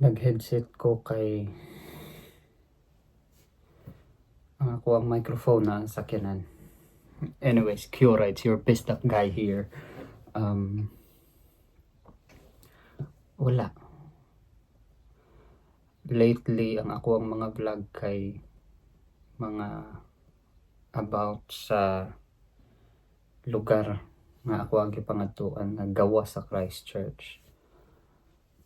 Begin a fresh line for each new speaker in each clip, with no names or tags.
Nag-headset ko kay ang akoang microphone na sakyanan. Anyways, Kyora, it's your best up guy here. Wala. Lately, ang akoang mga vlog kay mga about sa lugar nga akoang gipangadtuan nga gawas sa Christchurch.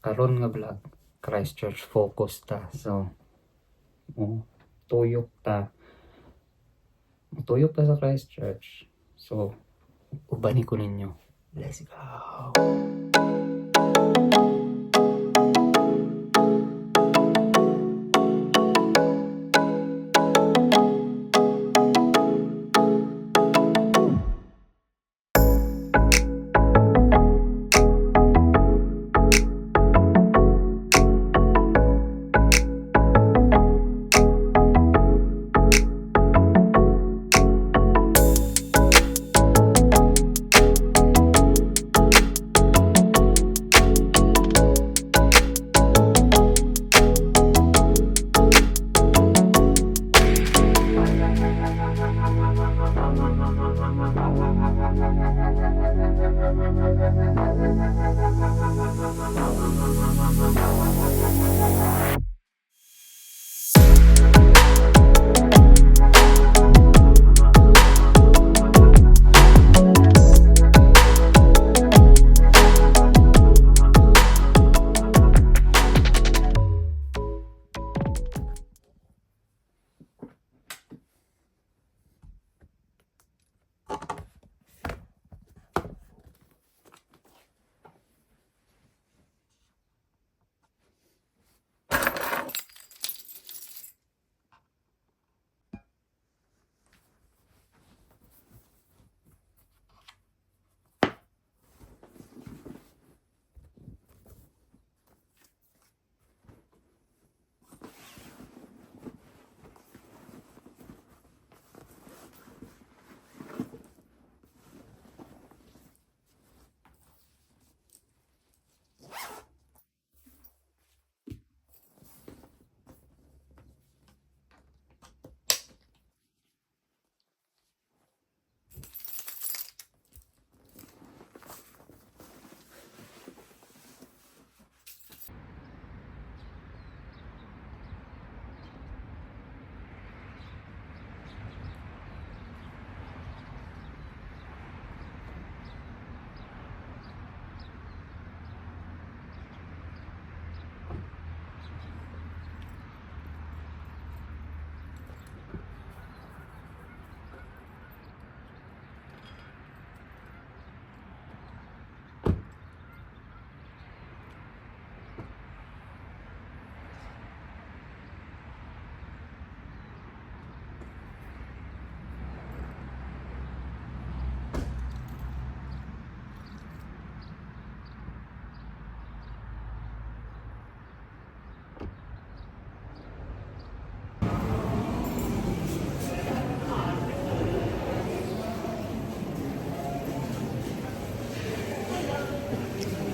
Karon nga vlog, Christchurch focus ta. So, oh, tuyok ta. Tuyok ta sa Christchurch. So, ubani ko ninyo. Let's go!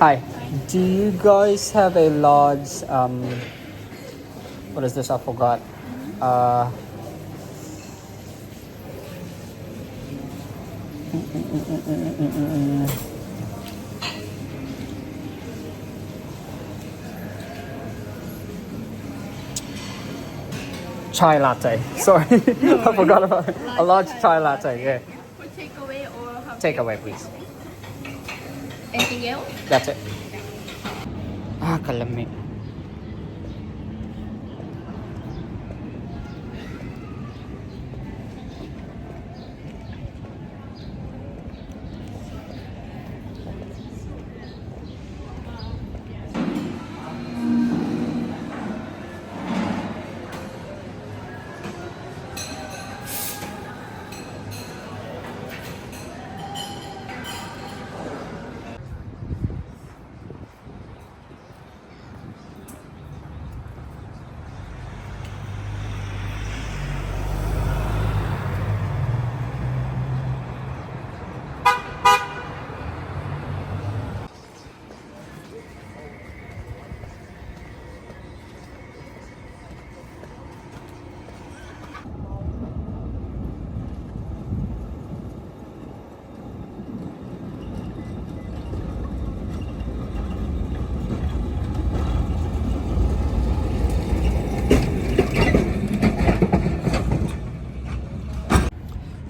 Hi. Do you guys have a large what is this? I forgot. Chai latte. Sorry. I forgot about it. A large chai latte, yeah.
For takeaway or have
Takeaway, please.
Anything else?
That's it. Ah, kalami.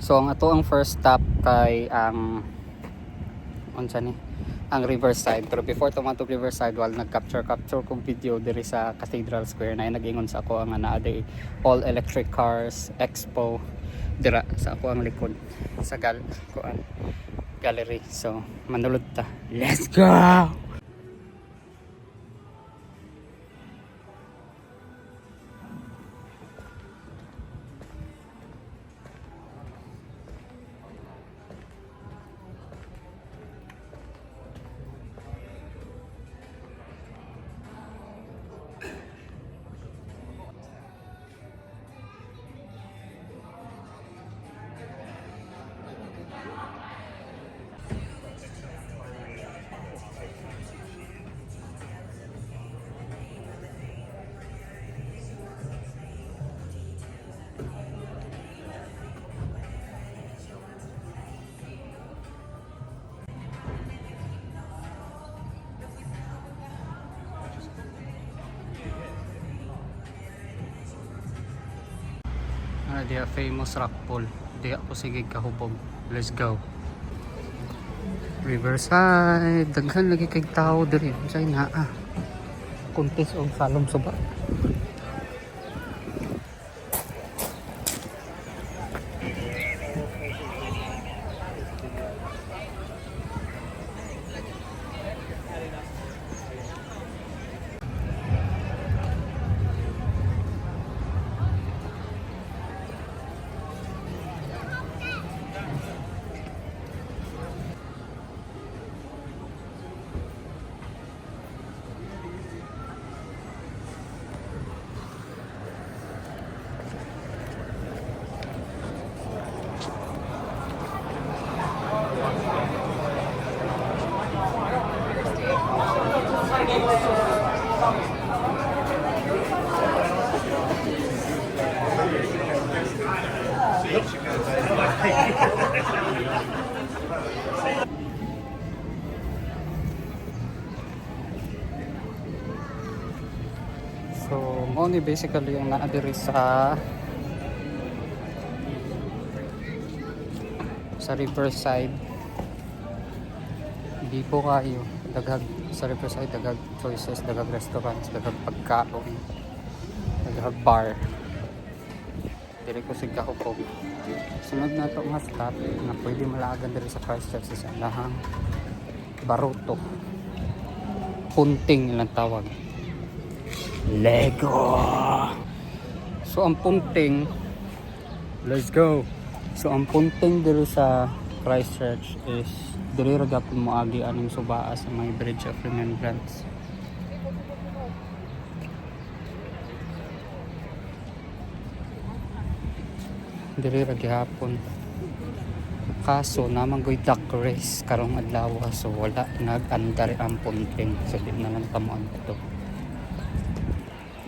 So ang ato ang first stop kay ang unsa ni, ang Riverside. Pero before tumatog Riverside, while nag-capture capture kog video diri sa Cathedral Square na nag-ingon sa ako ang naa day all electric cars expo dira sa ako ang likod sa gal kuan gallery. So manulod ta. Let's go. Ano diya, famous rock pool. Diya ko sige kahubog. Let's go. Riverside. Daghan lagi kay tao diri. Unsay naa? Kuntis og salom suba. So, mao ni basically yung naa diri sa Riverside. Bibo kayo. Daghag sa Riverside, daghag choices, daghag restaurants, daghag pagkaon, daghag bar. Diri ko sig kahupog. Sunod na to nga stop na pwede malaagan diri sa Christchurch is ang lahang Baruto. Punting ilang tawag. Lego! So ang punting, let's go! So ang punting diri sa Christchurch is diri ra gapon moagi aning subaa sa may Bridge of Remembrance. Diri ra gihapon. Kaso naman goy duck race karong adlaw, so wala nag-andar ang punting, so di na lang tamuan to.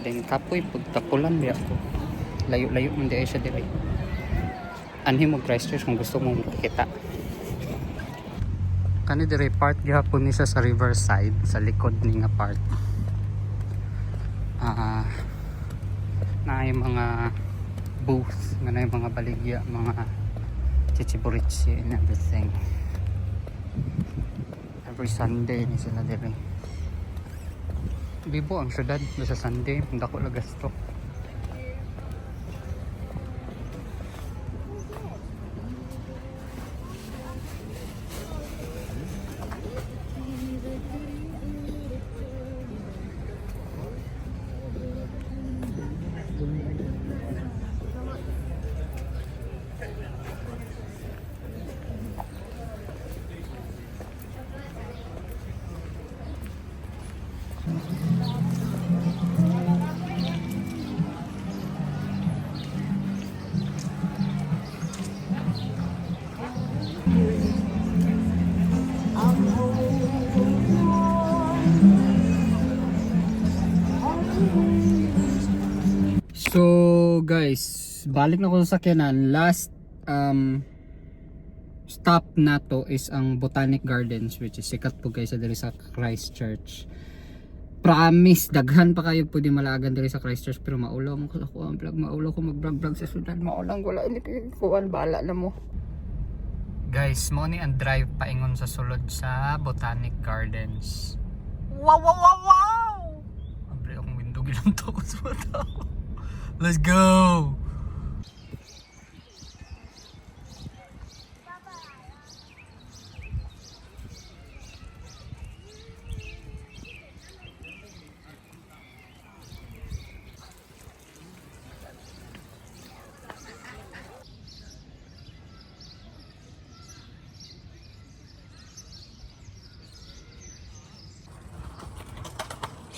Then kapoy pagtakulan biya ko. Layo-layo man di ay siya diri. Anhi mo Christchurch kung gusto mo makita. Kani diri part gihapon ni siya sa Riverside sa likod ni nga part. Ah, na yung mga booth, nga na yung mga baligya, mga chichiburitsi and everything. Every Sunday ni sila diri. Bibo ang syudad basta Sunday, ang dako lang gasto. So guys, balik na ko sa sakyanan. Last stop nato is ang Botanic Gardens, which is sikat po guys sa diri sa Christchurch. Promise, daghan pa kayo pwede malaagan diri sa Christchurch, pero maulaw mo ko sa kuan vlog, maulaw ko mag-vlog vlog sa syudad, maulang wala ini kuan, bahala na mo. Guys, mo ni ang drive paingon sa sulod sa Botanic Gardens. Wow, wow, wow, wow! Abre akong window, gilanto ko sa mata. Let's go!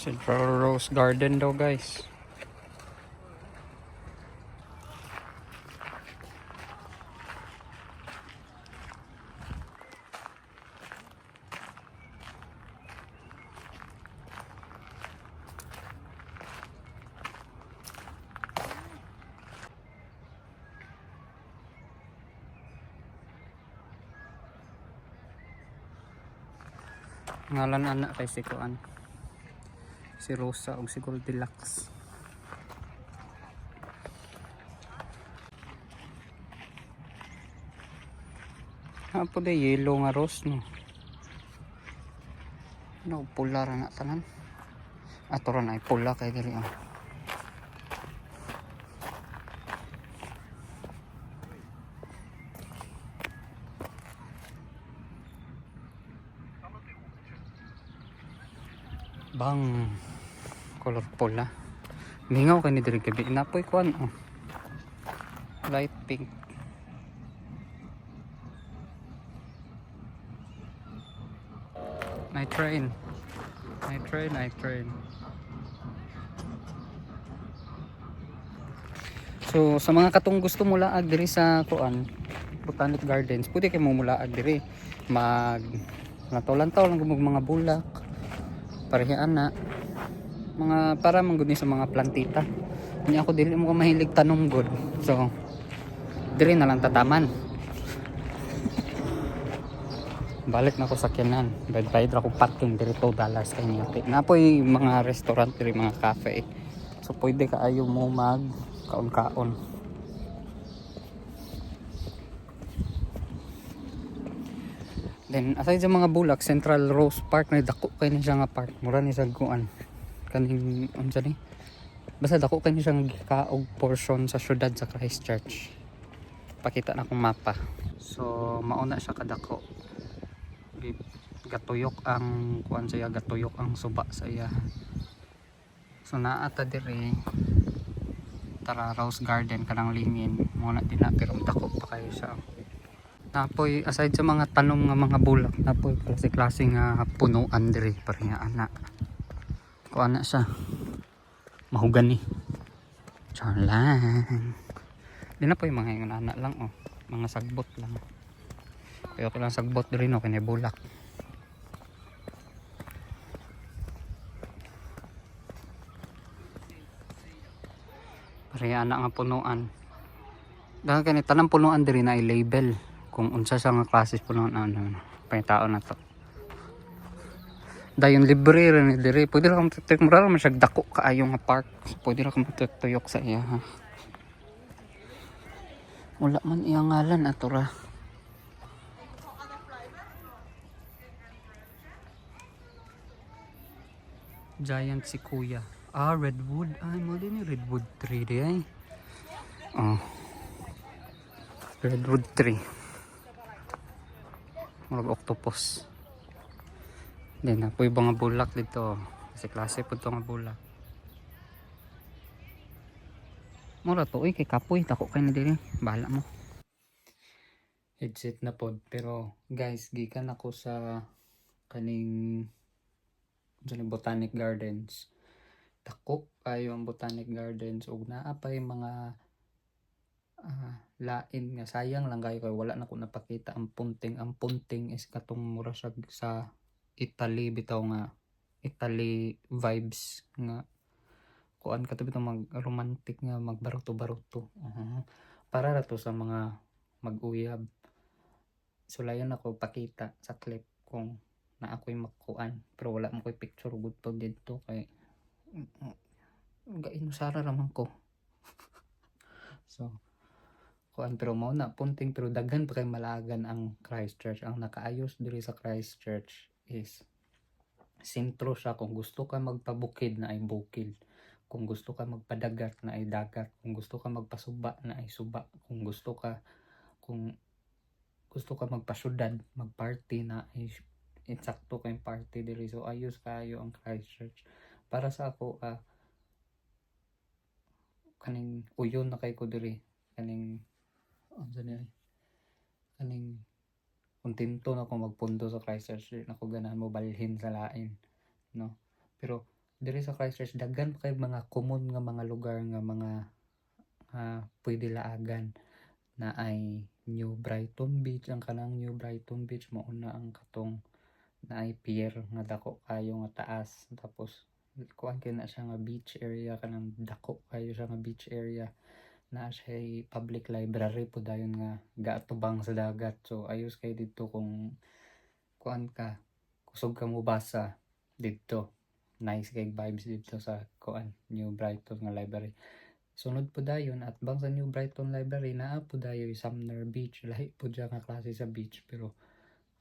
Central Rose Garden daw, guys. Ngalan anak kay si Kuan. Si Rosa og si Goldilocks. Apo de yellow nga rose, no. No, pula ra na tanan. Ato ra na ay pula kay diri, oh. Bang color pula. Mingaw kay ni diri gabi. Napoy kuan, oh. Light pink. Night train. Night train, night train. So sa mga katong gusto mulaag diri sa kuan Botanic Gardens, pwede kay mo mulaag diri. Mag lantaw-lantaw lang gumug mga bulak. Pareha ana. Mga para man gud ni sa mga plantita. Nya ako dili mo ka mahilig tanom gud. So diri na lang tataman. Balik na ko sa kinan. Bayad ra ko parking diri, $2 kay niyati. Napoy mga restaurant diri, mga cafe. So pwede kaayo mo mag kaon-kaon. Then aside sa mga bulak, Central Rose Park na dako kay ni siya nga park. Mura ni sa kuan. Kaning unsa ni? Basta dako kay ni siya nga gikaog portion sa syudad sa Christchurch. Pakita na akong mapa. So mauna siya kadako. Gatuyok ang kuan sa iya, gatuyok ang suba sa iya. So naa ta diri tara Rose Garden kanang lingin mo na din na, pero dako pa kayo siya. Napoy aside sa mga tanom nga mga bulak, napoy klase-klase nga punuan diri pareha ana. Kuan na siya. Mahugani. Char lang. Di na po yung mga ingon ana lang, oh. Mga sagbot lang. Kaya ko lang sagbot diri, no, kini bulak. Pareha ana nga punuan. Dahil kani tanang punuan diri na i-label kung unsa sa nga klase punuan ano ano. Pangitao na to. Dayon libre ra ni diri. Pwede ra kang tuyok, mura ra man siya dako kaayo nga park. So, pwede ra kang tuyok sa iya, ha. Wala man iyang ngalan ato ra. Giant sequoia. Ah, redwood. Ay, mo din ni redwood tree di ay. Oh. Redwood tree. Murag octopus. Then, napoy mga bulak dito. Kasi klase po ito nga bulak. Mura to, uy, kay kapoy. Tako kayo na diri. Bahala mo. Headset na pod. Pero, guys, gikan ako sa kaning sa Botanic Gardens. Dako kayo ang Botanic Gardens ug naa pa yung mga lain nga sayang lang kayo kay wala na ko napakita ang punting. Ang punting is katong mura siya sa Italy bitaw nga Italy vibes nga kuan kato bitaw, mag romantic nga magbaruto-baruto. Para ra to sa mga mag-uyab. Sulayan ako pakita sa clip kung Na ako'y makuan pero wala man ko'y picture gud pag didto kay gainusara raman ko. So kuan, pero mao na punting, pero daghan pa kay malagan ang Christchurch. Ang nakaayos diri sa Christchurch is sentro siya. Kung gusto ka magpabukid, na ay bukid. Kung gusto ka magpadagat, na ay dagat. Kung gusto ka magpasuba, na ay suba. Kung gusto ka magpasyudad, magparty, na ay insakto kay party diri. So ayos kayo ang Christchurch para sa ako. Kaning uyon na kay ko diri, kaning unsa ni ay, kaning kontento na ko magpundo sa Christchurch. Di na ko ganahan mo balhin sa lain, no? Pero diri sa Christchurch daghan pa kay mga common nga mga lugar nga mga pwede laagan na ay New Brighton Beach. Ang kanang New Brighton Beach, mao na ang katong na ay pier nga dako kayo nga taas, tapos kuan kay na siya nga beach area, kanang dako kayo siya nga beach area. Naa siya public library po dayon nga gaatubang sa dagat. So ayos kay didto kung kuan ka, kusog ka mo basa didto. Nice kay vibes didto sa kuan, New Brighton nga library. Sunod po dayon, atbang sa New Brighton Library, naa po dayoy Sumner Beach. Lahi po siya nga klase sa beach pero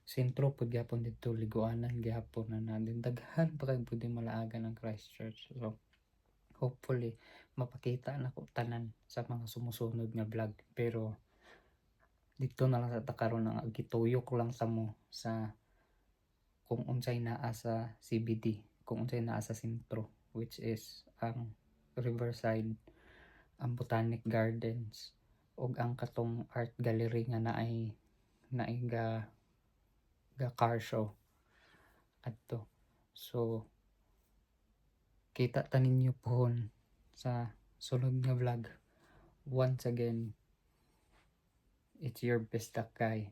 sentro pud gyapon didto, liguanan gyapon na na din. Daghan pa kay pwede malaagan ang Christchurch. So hopefully mapakita nako tanan sa mga sumusunod nga vlog, pero dito na lang sa ta karon. Ang gituyok lang sa mo sa kung unsay naa sa CBD, kung unsay naa sa sentro, which is ang Riverside, ang Botanic Gardens ug ang katong art gallery nga naay naay ga ga car show adto. So kita ta ninyo pohon sa sunod nga vlog. Once again, it's your best guy.